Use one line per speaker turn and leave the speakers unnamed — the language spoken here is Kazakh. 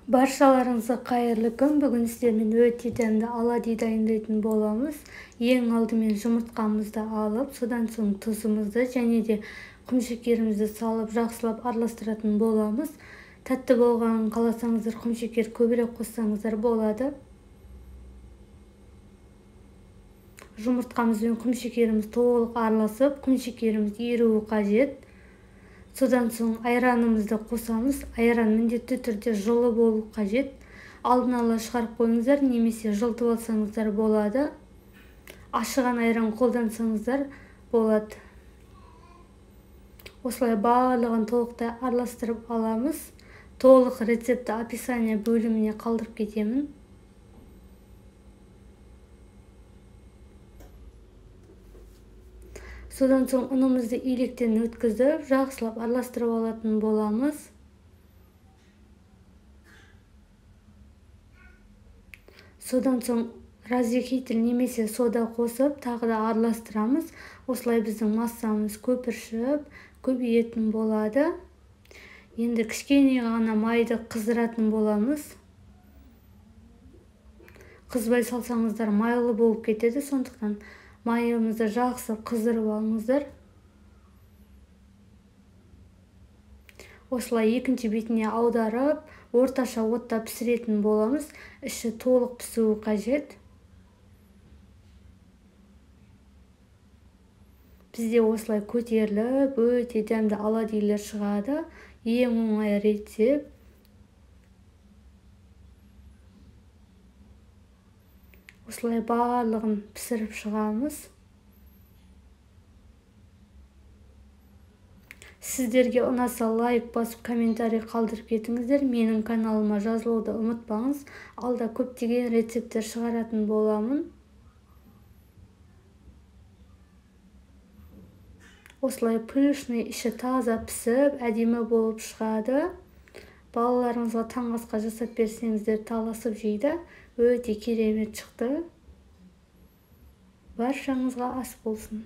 Баршаларыңызға қайырлы күн. Бүгін сіздермен өте дәмді оладьи дайындайтын боламыз. Ең алдымен жұмыртқамызды алып, содан соң тұзымызды және де құмшекерімізді салып жақсылап араластыратын боламыз. Тәтті болғанын қаласаңыздар құмшекер көбірек қоссаңыздар болады. Жұмыртқамыз бен құмшекеріміз толық араласып, құмшекеріміз еруі қажет. Содан соң айранымызды қосамыз. Айран міндетті түрде жылы болу қажет. Алдын ала шығарып қойыңыздар, немесе жылытып алсаңыздар болады. Ашыған айран қолдансаңыздар болады. Осылай барлығын толықтай араластырып аламыз. Толық рецепті описание бөліміне қалдырып кетемін. Содан соң ұнымызды електен өткізіп, жақсылап араластырып алатын боламыз. Содан соң разрыхлитель немесе сода қосып, тағы да араластырамыз. Осылай біздің массамыз көпіршіп, көбейетін болады. Енді кішкене ғана майды қыздыратын боламыз. Қызбай салсаңыздар майлы болып кетеді, сондықтан майымызды жақсы қыздырып алыңыздар. Осылай екінші бетіне аударып, орташа отта пісіретін боламыз. Іші толық пісуі қажет. Бізде осылай көтеріліп, өте дәмді оладьилер шығады. Ең оңай рецепт. Осылай барлығын пісіріп шығамыз. Сіздерге ұнаса лайк басып, комментарий қалдырып кетіңіздер. Менің каналыма жазылуды ұмытпаңыз. Алда көптеген рецепттер шығаратын боламын. Осылай пышный, іші таза пісіп, әдемі болып шығады. Балаларыңызға таңғы асқа жасап берсеңіздер таласып жейді. Өте керемет шықты. Баршаңызға ас болсын.